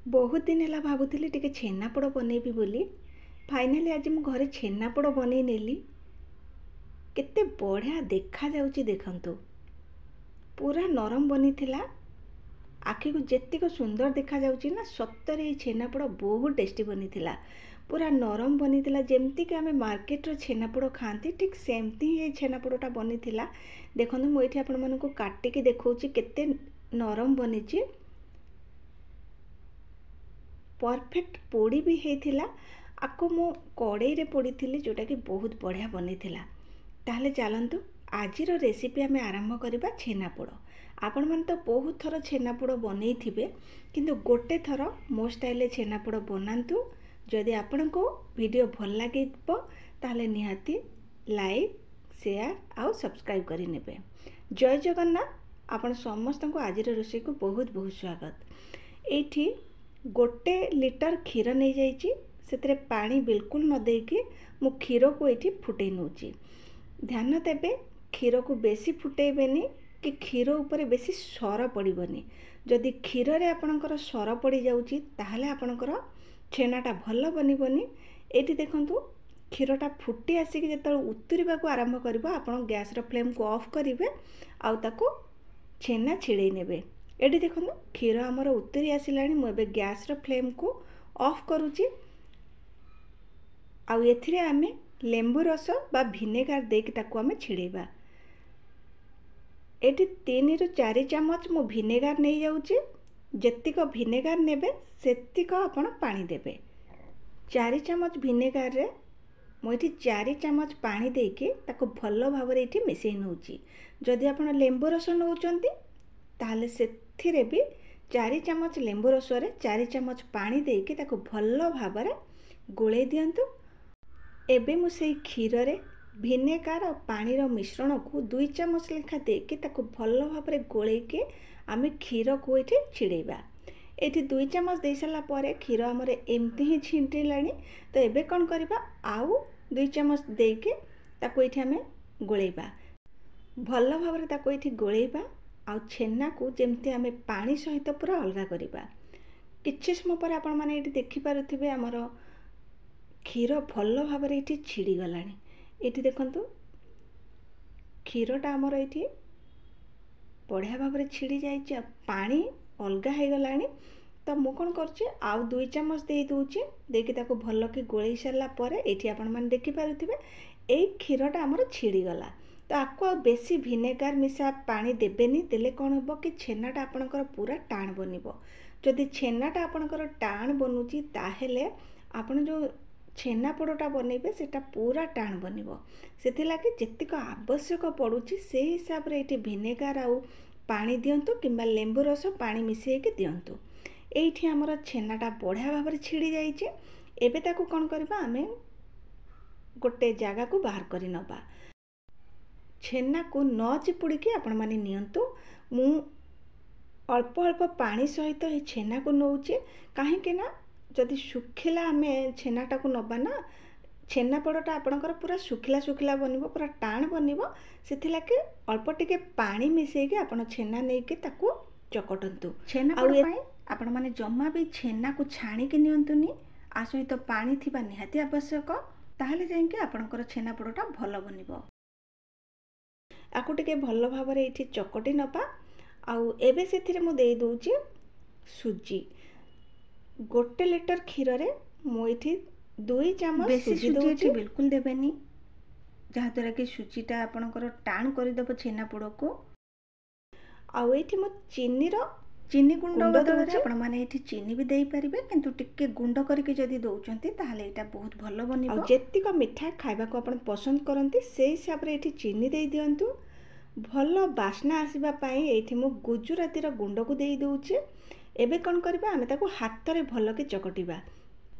ବହୁତ ଦିନ ହେଲା ଭାବୁଥିଲି ଟିକେ ଛେନାପୋଡ଼ ବନେଇବି ବୋଲି। ଫାଇନାଲି ଆଜି ମୁଁ ଘରେ ଛେନାପୋଡ଼ ବନେଇ ନେଲି। କେତେ ବଢ଼ିଆ ଦେଖାଯାଉଛି ଦେଖନ୍ତୁ, ପୁରା ନରମ ବନିଥିଲା। ଆଖିକୁ ଯେତିକ ସୁନ୍ଦର ଦେଖାଯାଉଛି ନା, ସତରେ ଏଇ ଛେନାପୋଡ଼ ବହୁତ ଟେଷ୍ଟି ବନିଥିଲା। ପୁରା ନରମ ବନିଥିଲା, ଯେମିତିକି ଆମେ ମାର୍କେଟର ଛେନାପୋଡ଼ ଖାଆନ୍ତି ଠିକ୍ ସେମିତି ହିଁ ଏଇ ଛେନାପୋଡ଼ଟା ବନିଥିଲା। ଦେଖନ୍ତୁ, ମୁଁ ଏଇଠି ଆପଣମାନଙ୍କୁ କାଟିକି ଦେଖାଉଛି କେତେ ନରମ ବନିଛି। ପରଫେକ୍ଟ ପୋଡ଼ି ବି ହେଇଥିଲା। ଆକୁ ମୁଁ କଡ଼େଇରେ ପୋଡ଼ିଥିଲି, ଯେଉଁଟାକି ବହୁତ ବଢ଼ିଆ ବନିଥିଲା। ତାହେଲେ ଚାଲନ୍ତୁ ଆଜିର ରେସିପି ଆମେ ଆରମ୍ଭ କରିବା, ଛେନାପୋଡ଼। ଆପଣମାନେ ତ ବହୁତ ଥର ଛେନାପୋଡ଼ ବନେଇଥିବେ, କିନ୍ତୁ ଗୋଟେ ଥର ମୋ ଷ୍ଟାଇଲରେ ଛେନାପୋଡ଼ ବନାନ୍ତୁ। ଯଦି ଆପଣଙ୍କୁ ଭିଡ଼ିଓ ଭଲ ଲାଗିବ ତାହେଲେ ନିହାତି ଲାଇକ୍, ସେୟାର ଆଉ ସବସ୍କ୍ରାଇବ୍ କରିନେବେ। ଜୟ ଜଗନ୍ନାଥ। ଆପଣ ସମସ୍ତଙ୍କୁ ଆଜିର ରୋଷେଇକୁ ବହୁତ ବହୁତ ସ୍ୱାଗତ। ଏଇଠି 1 ଲିଟର କ୍ଷୀର ନେଇଯାଇଛି। ସେଥିରେ ପାଣି ବିଲକୁଲ ନ ଦେଇକି ମୁଁ କ୍ଷୀରକୁ ଏଇଠି ଫୁଟେଇ ନେଉଛି। ଧ୍ୟାନ ଦେବେ, କ୍ଷୀରକୁ ବେଶୀ ଫୁଟେଇବେନି କି କ୍ଷୀର ଉପରେ ବେଶୀ ସର ପଡ଼ିବନି। ଯଦି କ୍ଷୀରରେ ଆପଣଙ୍କର ସର ପଡ଼ିଯାଉଛି ତାହେଲେ ଆପଣଙ୍କର ଛେନାଟା ଭଲ ବନିବନି। ଏଇଠି ଦେଖନ୍ତୁ, କ୍ଷୀରଟା ଫୁଟି ଆସିକି ଯେତେବେଳେ ଉତୁରିବାକୁ ଆରମ୍ଭ କରିବ, ଆପଣ ଗ୍ୟାସ୍ର ଫ୍ଲେମ୍କୁ ଅଫ୍ କରିବେ ଆଉ ତାକୁ ଛେନା ଛିଡ଼େଇ ନେବେ। ଏଠି ଦେଖନ୍ତୁ, କ୍ଷୀର ଆମର ଉତୁରି ଆସିଲାଣି। ମୁଁ ଏବେ ଗ୍ୟାସ୍ର ଫ୍ଲେମ୍କୁ ଅଫ୍ କରୁଛି ଆଉ ଏଥିରେ ଆମେ ଲେମ୍ବୁ ରସ ବା ଭିନେଗାର ଦେଇକି ତାକୁ ଆମେ ଛିଡ଼େଇବା। ଏଠି 3ରୁ 4 ଚାମଚ ମୁଁ ଭିନେଗାର ନେଇଯାଉଛି। ଯେତିକ ଭିନେଗାର ନେବେ ସେତିକ ଆପଣ ପାଣି ଦେବେ। 4 ଚାମଚ ଭିନେଗାରରେ ମୁଁ ଏଠି 4 ଚାମଚ ପାଣି ଦେଇକି ତାକୁ ଭଲ ଭାବରେ ଏଇଠି ମିଶାଇ ନେଉଛି। ଯଦି ଆପଣ ଲେମ୍ବୁ ରସ ନେଉଛନ୍ତି ତାହେଲେ ସେଥିରେ ବି 4 ଚାମଚ ଲେମ୍ବୁ ରସରେ 4 ଚାମଚ ପାଣି ଦେଇକି ତାକୁ ଭଲ ଭାବରେ ଗୋଳେଇ ଦିଅନ୍ତୁ। ଏବେ ମୁଁ ସେଇ କ୍ଷୀରରେ ଭିନେଗାର ଆଉ ପାଣିର ମିଶ୍ରଣକୁ 2 ଚାମଚ ଲେଖା ଦେଇକି ତାକୁ ଭଲ ଭାବରେ ଗୋଳେଇକି ଆମେ କ୍ଷୀରକୁ ଏଇଠି ଛିଡ଼େଇବା। ଏଇଠି 2 ଚାମଚ ଦେଇସାରିଲା ପରେ କ୍ଷୀର ଆମର ଏମିତି ହିଁ ଛିଣ୍ଡିଲାଣି। ତ ଏବେ କ'ଣ କରିବା? ଆଉ 2 ଚାମଚ ଦେଇକି ତାକୁ ଏଇଠି ଆମେ ଗୋଳେଇବା। ଭଲ ଭାବରେ ତାକୁ ଏଇଠି ଗୋଳେଇବା ଆଉ ଛେନାକୁ ଯେମିତି ଆମେ ପାଣି ସହିତ ପୁରା ଅଲଗା କରିବା। କିଛି ସମୟ ପରେ ଆପଣମାନେ ଏଇଠି ଦେଖିପାରୁଥିବେ, ଆମର କ୍ଷୀର ଭଲ ଭାବରେ ଏଇଠି ଛିଡ଼ିଗଲାଣି। ଏଇଠି ଦେଖନ୍ତୁ, କ୍ଷୀରଟା ଆମର ଏଇଠି ବଢ଼ିଆ ଭାବରେ ଛିଡ଼ି ଯାଇଛି ଆଉ ପାଣି ଅଲଗା ହେଇଗଲାଣି। ତ ମୁଁ କ'ଣ କରୁଛି? ଆଉ 2 ଚାମଚ ଦେଇ ଦେଉଛି। ଦେଇକି ତାକୁ ଭଲକି ଗୋଳେଇ ସାରିଲା ପରେ ଏଇଠି ଆପଣମାନେ ଦେଖିପାରୁଥିବେ, ଏଇ କ୍ଷୀରଟା ଆମର ଛିଡ଼ିଗଲା। ତ ଆକୁ ଆଉ ବେଶୀ ଭିନେଗାର ମିଶା ପାଣି ଦେବେନି। ଦେଲେ କ'ଣ ହେବ କି ଛେନାଟା ଆପଣଙ୍କର ପୁରା ଟାଣ ବନିବ। ଯଦି ଛେନାଟା ଆପଣଙ୍କର ଟାଣ ବନୁଛି ତାହେଲେ ଆପଣ ଯେଉଁ ଛେନାପୋଡ଼ଟା ବନେଇବେ ସେଇଟା ପୁରା ଟାଣ ବନିବ। ସେଥିଲାଗି ଯେତିକ ଆବଶ୍ୟକ ପଡ଼ୁଛି ସେଇ ହିସାବରେ ଏଇଠି ଭିନେଗାର ଆଉ ପାଣି ଦିଅନ୍ତୁ କିମ୍ବା ଲେମ୍ବୁ ରସ ପାଣି ମିଶାଇକି ଦିଅନ୍ତୁ। ଏଇଠି ଆମର ଛେନାଟା ବଢ଼ିଆ ଭାବରେ ଛିଡ଼ି ଯାଇଛି। ଏବେ ତାକୁ କ'ଣ କରିବା? ଆମେ ଗୋଟେ ଜାଗାକୁ ବାହାର କରି ନେବା। ଛେନାକୁ ନ ଚିପୁଡ଼ିକି ଆପଣମାନେ ନିଅନ୍ତୁ। ମୁଁ ଅଳ୍ପ ଅଳ୍ପ ପାଣି ସହିତ ଏଇ ଛେନାକୁ ନେଉଛି, କାହିଁକି ନା ଯଦି ଶୁଖିଲା ଆମେ ଛେନାଟାକୁ ନେବା ନା, ଛେନାପୋଡ଼ଟା ଆପଣଙ୍କର ପୁରା ଶୁଖିଲା ଶୁଖିଲା ବନିବ, ପୁରା ଟାଣ ବନିବ। ସେଥିଲାଗି ଅଳ୍ପ ଟିକେ ପାଣି ମିଶାଇକି ଆପଣ ଛେନା ନେଇକି ତାକୁ ଚକଟନ୍ତୁ। ଛେନାପୋଡ଼ ପାଇଁ ଆପଣମାନେ ଜମା ବି ଛେନାକୁ ଛାଣିକି ନିଅନ୍ତୁନି। ଆ ସହିତ ପାଣି ଥିବା ନିହାତି ଆବଶ୍ୟକ, ତାହେଲେ ଯାଇକି ଆପଣଙ୍କର ଛେନାପୋଡ଼ଟା ଭଲ ବନିବ। ଆକୁ ଟିକେ ଭଲ ଭାବରେ ଏଇଠି ଚକଟି ନେବା ଆଉ ଏବେ ସେଥିରେ ମୁଁ ଦେଇଦେଉଛି ସୁଜି। 1 ଲିଟର କ୍ଷୀରରେ ମୁଁ ଏଇଠି 2 ଚାମଚ ବେଶୀ ସୁଜି ସୁଜି ଏଠି ଦେଉଛି। ବିଲକୁଲ ଦେବେନି, ଯାହାଦ୍ୱାରା କି ସୁଜିଟା ଆପଣଙ୍କର ଟାଣ କରିଦେବ ଛେନାପୋଡ଼କୁ। ଆଉ ଏଇଠି ମୁଁ ଚିନିର ଚିନି ଗୁଣ୍ଡ ଗୁଣ୍ଡ ବଦଳରେ ଦେଉଛି। ଆପଣମାନେ ଏଇଠି ଚିନି ବି ଦେଇପାରିବେ, କିନ୍ତୁ ଟିକେ ଗୁଣ୍ଡ କରିକି ଯଦି ଦେଉଛନ୍ତି ତାହେଲେ ଏଇଟା ବହୁତ ଭଲ ଆଉ ବନିବ। ଯେତିକ ମିଠା ଖାଇବାକୁ ଆପଣ ପସନ୍ଦ କରନ୍ତି ସେଇ ହିସାବରେ ଏଇଠି ଚିନି ଦେଇ ଦିଅନ୍ତୁ। ଭଲ ବାସ୍ନା ଆସିବା ପାଇଁ ଏଇଠି ମୁଁ ଗୁଜୁରାତିର ଗୁଣ୍ଡକୁ ଦେଇ ଦେଉଛି। ଏବେ କ'ଣ କରିବା? ଆମେ ତାକୁ ହାତରେ ଭଲକି ଚକଟିବା।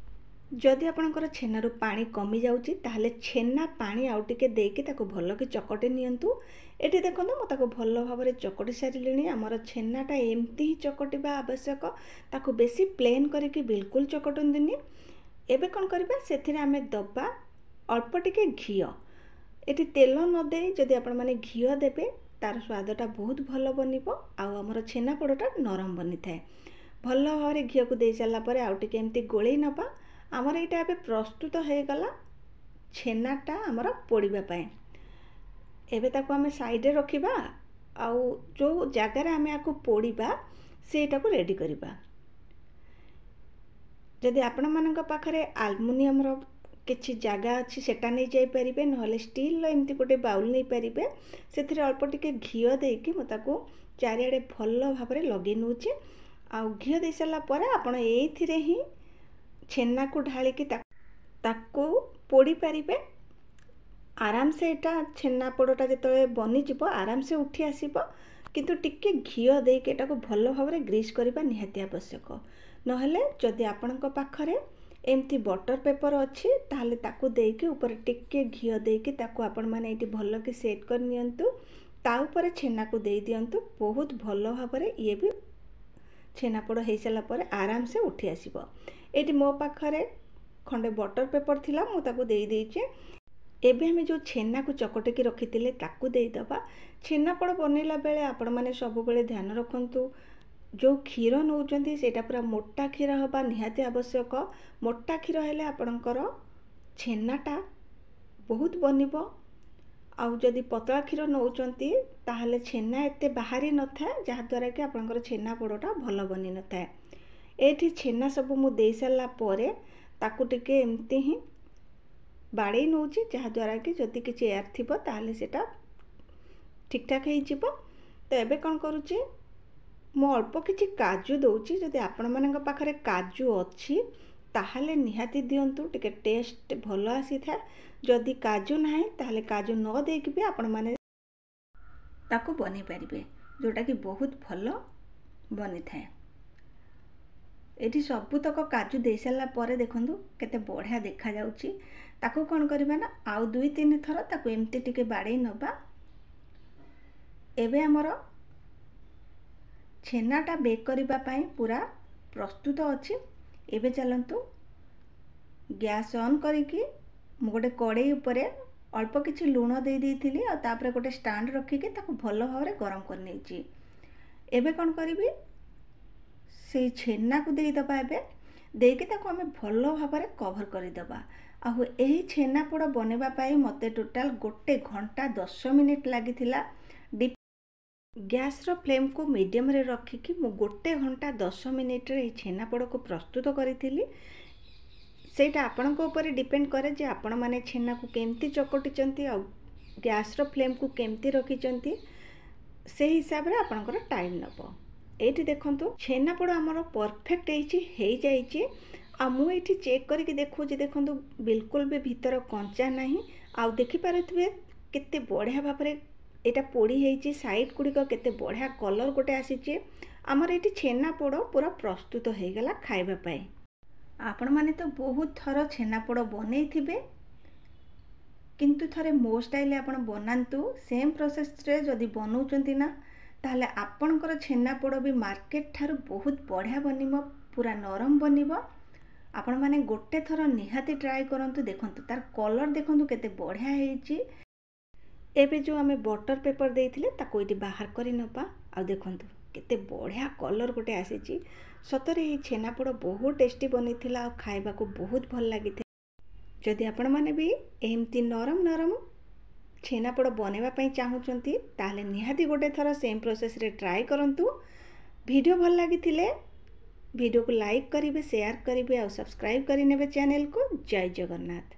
ଯଦି ଆପଣଙ୍କର ଛେନାରୁ ପାଣି କମିଯାଉଛି ତାହେଲେ ଛେନା ପାଣି ଆଉ ଟିକେ ଦେଇକି ତାକୁ ଭଲକି ଚକଟି ନିଅନ୍ତୁ। ଏଠି ଦେଖନ୍ତୁ, ମୁଁ ତାକୁ ଭଲ ଭାବରେ ଚକଟି ସାରିଲିଣି। ଆମର ଛେନାଟା ଏମିତି ହିଁ ଚକଟିବା ଆବଶ୍ୟକ, ତାକୁ ବେଶୀ ପ୍ଲେନ୍ କରିକି ବିଲକୁଲ ଚକଟନ୍ତୁନି। ଏବେ କ'ଣ କରିବା? ସେଥିରେ ଆମେ ଦେବା ଅଳ୍ପ ଟିକେ ଘିଅ। ଏଠି ତେଲ ନ ଦେଇ ଯଦି ଆପଣମାନେ ଘିଅ ଦେବେ ତାର ସ୍ୱାଦଟା ବହୁତ ଭଲ ବନିବ ଆଉ ଆମର ଛେନାପୋଡ଼ଟା ନରମ ବନିଥାଏ। ଭଲ ଭାବରେ ଘିଅକୁ ଦେଇ ସାରିଲା ପରେ ଆଉ ଟିକେ ଏମିତି ଗୋଳେଇ ନେବା। ଆମର ଏଇଟା ଏବେ ପ୍ରସ୍ତୁତ ହେଇଗଲା ଛେନାଟା ଆମର ପୋଡ଼ିବା ପାଇଁ। ଏବେ ତାକୁ ଆମେ ସାଇଡ଼ରେ ରଖିବା ଆଉ ଯେଉଁ ଜାଗାରେ ଆମେ ଆକୁ ପୋଡ଼ିବା ସେଇଟାକୁ ରେଡ଼ି କରିବା। ଯଦି ଆପଣମାନଙ୍କ ପାଖରେ ଆଲୁମିନିୟମର କିଛି ଜାଗା ଅଛି ସେଟା ନେଇଯାଇପାରିବେ, ନହେଲେ ଷ୍ଟିଲ୍ର ଏମିତି ଗୋଟେ ବାଉଲ୍ ନେଇପାରିବେ। ସେଥିରେ ଅଳ୍ପ ଟିକେ ଘିଅ ଦେଇକି ମୁଁ ତାକୁ ଚାରିଆଡ଼େ ଭଲ ଭାବରେ ଲଗେଇ ନେଉଛି। ଆଉ ଘିଅ ଦେଇ ସାରିଲା ପରେ ଆପଣ ଏଇଥିରେ ହିଁ ଛେନାକୁ ଢାଳିକି ତାକୁ ପୋଡ଼ି ପାରିବେ ଆରାମସେ। ଏଇଟା ଛେନାପୋଡ଼ଟା ଯେତେବେଳେ ବନିଯିବ ଆରାମସେ ଉଠି ଆସିବ, କିନ୍ତୁ ଟିକେ ଘିଅ ଦେଇକି ଏଟାକୁ ଭଲ ଭାବରେ ଗ୍ରୀସ୍ କରିବା ନିହାତି ଆବଶ୍ୟକ। ନହେଲେ ଯଦି ଆପଣଙ୍କ ପାଖରେ ଏମିତି ବଟର୍ ପେପର୍ ଅଛି, ତାହେଲେ ତାକୁ ଦେଇକି ଉପରେ ଟିକେ ଘିଅ ଦେଇକି ତାକୁ ଆପଣମାନେ ଏଇଠି ଭଲକି ସେଟ୍ କରି ନିଅନ୍ତୁ, ତା ଉପରେ ଛେନାକୁ ଦେଇ ଦିଅନ୍ତୁ। ବହୁତ ଭଲ ଭାବରେ ଇଏ ବି ଛେନାପୋଡ଼ ହେଇସାରିଲା ପରେ ଆରାମସେ ଉଠି ଆସିବ। ଏଇଠି ମୋ ପାଖରେ ଖଣ୍ଡେ ବଟର୍ ପେପର୍ ଥିଲା, ମୁଁ ତାକୁ ଦେଇଦେଇଛି। ଏବେ ଆମେ ଯେଉଁ ଛେନାକୁ ଚକଟିକି ରଖିଥିଲେ ତାକୁ ଦେଇଦେବା। ଛେନାପୋଡ଼ ବନେଇଲା ବେଳେ ଆପଣମାନେ ସବୁବେଳେ ଧ୍ୟାନ ରଖନ୍ତୁ, ଯେଉଁ କ୍ଷୀର ନେଉଛନ୍ତି ସେଇଟା ପୁରା ମୋଟା କ୍ଷୀର ହେବା ନିହାତି ଆବଶ୍ୟକ। ମୋଟା କ୍ଷୀର ହେଲେ ଆପଣଙ୍କର ଛେନାଟା ବହୁତ ବନିବ, ଆଉ ଯଦି ପତଳା କ୍ଷୀର ନେଉଛନ୍ତି ତାହେଲେ ଛେନା ଏତେ ବାହାରି ନଥାଏ, ଯାହାଦ୍ୱାରା କି ଆପଣଙ୍କର ଛେନାପୋଡ଼ଟା ଭଲ ବନିନଥାଏ। ଏଇଠି ଛେନା ସବୁ ମୁଁ ଦେଇସାରିଲା ପରେ ତାକୁ ଟିକେ ଏମିତି ହିଁ ବାଡ଼େଇ ନେଉଛି, ଯାହାଦ୍ୱାରା କି ଯଦି କିଛି ଏୟାର ଥିବ ତାହେଲେ ସେଇଟା ଠିକ୍ଠାକ୍ ହେଇଯିବ। ତ ଏବେ କ'ଣ କରୁଛି, ମୁଁ ଅଳ୍ପ କିଛି କାଜୁ ଦେଉଛି। ଯଦି ଆପଣମାନଙ୍କ ପାଖରେ କାଜୁ ଅଛି ତାହେଲେ ନିହାତି ଦିଅନ୍ତୁ, ଟିକେ ଟେଷ୍ଟ ଭଲ ଆସିଥାଏ। ଯଦି କାଜୁ ନାହିଁ ତାହେଲେ କାଜୁ ନ ଦେଇକି ବି ଆପଣମାନେ ତାକୁ ବନେଇ ପାରିବେ, ଯେଉଁଟାକି ବହୁତ ଭଲ ବନିଥାଏ। ଏଠି ସବୁତକ କାଜୁ ଦେଇସାରିଲା ପରେ ଦେଖନ୍ତୁ କେତେ ବଢ଼ିଆ ଦେଖାଯାଉଛି। ତାକୁ କ'ଣ କରିବା ନା ଆଉ 2-3 ଥର ତାକୁ ଏମିତି ଟିକେ ବାଡ଼େଇ ନେବା। ଏବେ ଆମର ଛେନାଟା ବେକ୍ କରିବା ପାଇଁ ପୁରା ପ୍ରସ୍ତୁତ ଅଛି। ଏବେ ଚାଲନ୍ତୁ ଗ୍ୟାସ୍ ଅନ୍ କରିକି ମୁଁ ଗୋଟେ କଡ଼େଇ ଉପରେ ଅଳ୍ପ କିଛି ଲୁଣ ଦେଇ ଦେଇଥିଲି, ଆଉ ତାପରେ ଗୋଟେ ଷ୍ଟାଣ୍ଡ ରଖିକି ତାକୁ ଭଲ ଭାବରେ ଗରମ କରିନେଇଛି। ଏବେ କ'ଣ କରିବି, ସେଇ ଛେନାକୁ ଦେଇଦେବା। ଏବେ ଦେଇକି ତାକୁ ଆମେ ଭଲ ଭାବରେ କଭର୍ କରିଦେବା। ଆଉ ଏହି ଛେନାପୋଡ଼ ବନେଇବା ପାଇଁ ମୋତେ ଟୋଟାଲ୍ 1 ଘଣ୍ଟା 10 ମିନିଟ୍ ଲାଗିଥିଲା। ଗ୍ୟାସ୍ର ଫ୍ଲେମ୍କୁ ମିଡ଼ିୟମ୍ରେ ରଖିକି ମୁଁ 1 ଘଣ୍ଟା 10 ମିନିଟ୍ରେ ଏହି ଛେନାପୋଡ଼କୁ ପ୍ରସ୍ତୁତ କରିଥିଲି। ସେଇଟା ଆପଣଙ୍କ ଉପରେ ଡିପେଣ୍ଡ କରେ ଯେ ଆପଣମାନେ ଛେନାକୁ କେମିତି ଚକଟିଛନ୍ତି ଆଉ ଗ୍ୟାସ୍ର ଫ୍ଲେମ୍କୁ କେମିତି ରଖିଛନ୍ତି, ସେଇ ହିସାବରେ ଆପଣଙ୍କର ଟାଇମ୍ ନେବ। ଏଇଠି ଦେଖନ୍ତୁ ଛେନାପୋଡ଼ ଆମର ପରଫେକ୍ଟ ହେଇଛି, ହେଇଯାଇଛି। ଆଉ ମୁଁ ଏଇଠି ଚେକ୍ କରିକି ଦେଖାଉଛି, ଦେଖନ୍ତୁ ବିଲକୁଲ ବି ଭିତର କଞ୍ଚା ନାହିଁ। ଆଉ ଦେଖିପାରୁଥିବେ କେତେ ବଢ଼ିଆ ଭାବରେ ଏଇଟା ପୋଡ଼ି ହେଇଛି, ସାଇଡ଼୍ ଗୁଡ଼ିକ କେତେ ବଢ଼ିଆ କଲର୍ ଗୋଟେ ଆସିଛି। ଆମର ଏଇଠି ଛେନାପୋଡ଼ ପୁରା ପ୍ରସ୍ତୁତ ହେଇଗଲା ଖାଇବା ପାଇଁ। ଆପଣମାନେ ତ ବହୁତ ଥର ଛେନାପୋଡ଼ ବନେଇଥିବେ, କିନ୍ତୁ ଥରେ ମୋ ଷ୍ଟାଇଲ୍ରେ ଆପଣ ବନାନ୍ତୁ। ସେମ୍ ପ୍ରୋସେସ୍ରେ ଯଦି ବନାଉଛନ୍ତି ନା, ତାହେଲେ ଆପଣଙ୍କର ଛେନାପୋଡ଼ ବି ମାର୍କେଟ ଠାରୁ ବହୁତ ବଢ଼ିଆ ବନିବ, ପୁରା ନରମ ବନିବ। ଆପଣମାନେ ଗୋଟେ ଥର ନିହାତି ଟ୍ରାଏ କରନ୍ତୁ। ଦେଖନ୍ତୁ ତାର କଲର୍ ଦେଖନ୍ତୁ କେତେ ବଢ଼ିଆ ହେଇଛି। ଏବେ ଯେଉଁ ଆମେ ବଟର୍ ପେପର୍ ଦେଇଥିଲେ ତାକୁ ଏଇଠି ବାହାର କରି ନେବା। ଆଉ ଦେଖନ୍ତୁ କେତେ ବଢ଼ିଆ କଲର୍ ଗୋଟେ ଆସିଛି। ସତରେ ଏହି ଛେନାପୋଡ଼ ବହୁତ ଟେଷ୍ଟି ବନିଥିଲା ଆଉ ଖାଇବାକୁ ବହୁତ ଭଲ ଲାଗିଥିଲା। ଯଦି ଆପଣମାନେ ବି ଏମିତି ନରମ ନରମ ଛେନାପୋଡ଼ ବନେଇବା ପାଇଁ ଚାହୁଁଛନ୍ତି, ତାହେଲେ ନିହାତି ଗୋଟେ ଥର ସେମ୍ ପ୍ରୋସେସ୍ରେ ଟ୍ରାଏ କରନ୍ତୁ। ଭିଡ଼ିଓ ଭଲ ଲାଗିଥିଲେ ଭିଡ଼ିଓକୁ ଲାଇକ୍ କରିବେ, ସେୟାର କରିବେ ଆଉ ସବସ୍କ୍ରାଇବ୍ କରିନେବେ ଚ୍ୟାନେଲକୁ। ଜୟ ଜଗନ୍ନାଥ।